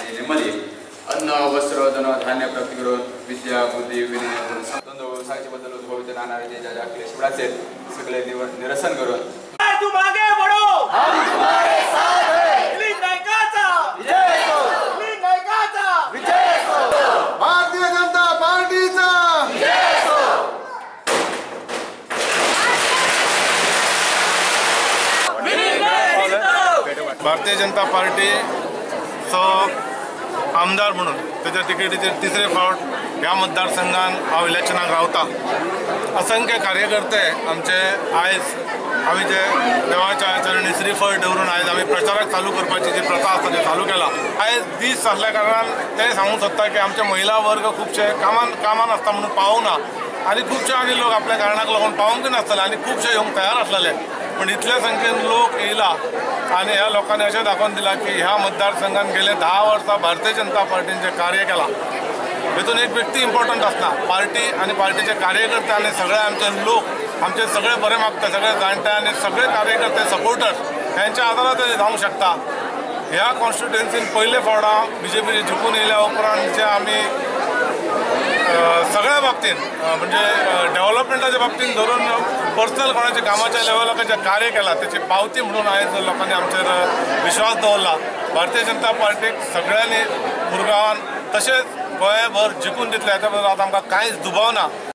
आणि नेमदी अन्न वस्त्र धन धान्य प्राप्ती करून विद्या बुद्धी विनय द्वंद्व व्यवसायाच्या बद्दल उद्भवित राहणारे जे ज्या क्लेश असेल सगळे निरसन करून तुम आगे बढ़ो, हम तुम्हारे साथ हैं। मिलिंद नायकाचा विजय असो, मिलिंद नायकाचा विजय असो, भारतीय जनता पार्टीचा विजय असो। भारतीय जनता पार्टीचो आमदार म्हणून त्याच्या तिकेटीचेर तिसरे फावट ह्या मतदारसंघान हांव इलेक्शनाक रावता। असंख्य कार्यकर्ते आमचे आयज आमी जे देवाच्या चरणी श्रीफळ दवरून आयज आमी प्रचाराक चालू करपाची जी प्रथा आसा ती चालू केला। आयज दीस आसल्या कारणान ते सांगूंक सोदता की आमचे महिला वर्ग खुबशे कामान आसता म्हणून पावना आनी खुबशे आनी लोक आपल्या कारणाक लागून पावूंकय नासतले आनी खुबशे येवंक तयार आसलेले, पण इतल्या संख्येन लोक येयला आनी ह्या लोकांनी अशें दाखोवन दिलां की ह्या मतदारसंघान गेले 10 वर्सां भारतीय जनता पार्टीन जें कार्य केलां हेतून एक व्यक्ती इम्पॉर्टंट आसना, पार्टी आनी पार्टीचे कार्यकर्ते आनी सगळे आमचे लोक आमचे सगळे बरे मागता, सगळे जाणटे आनी सगळे कार्यकर्ते सपोर्टर्स हेंच्या आदारान ते जावंक शकता। ह्या कॉन्स्टिट्युएन्सीन पयले फावट बीजेपी जिखून येयल्या उपरांत जे आमी सगळ्या बाबतीन म्हणजे डेव्हलपमेंटाच्या बाबतीन धरून पर्सनल कोणाच्या कामाच्या लेवलाक जें कार्य केलां तेची पावती म्हणून आयज लोकांनी आमचेर विश्वास दवरला। भारतीय जनता पार्टीक सगळ्यांनी मुरगांवान तशेंच गोंयभर जिखून दितले हेच्या बद्दल आतां आमकां कांयच दुबाव ना।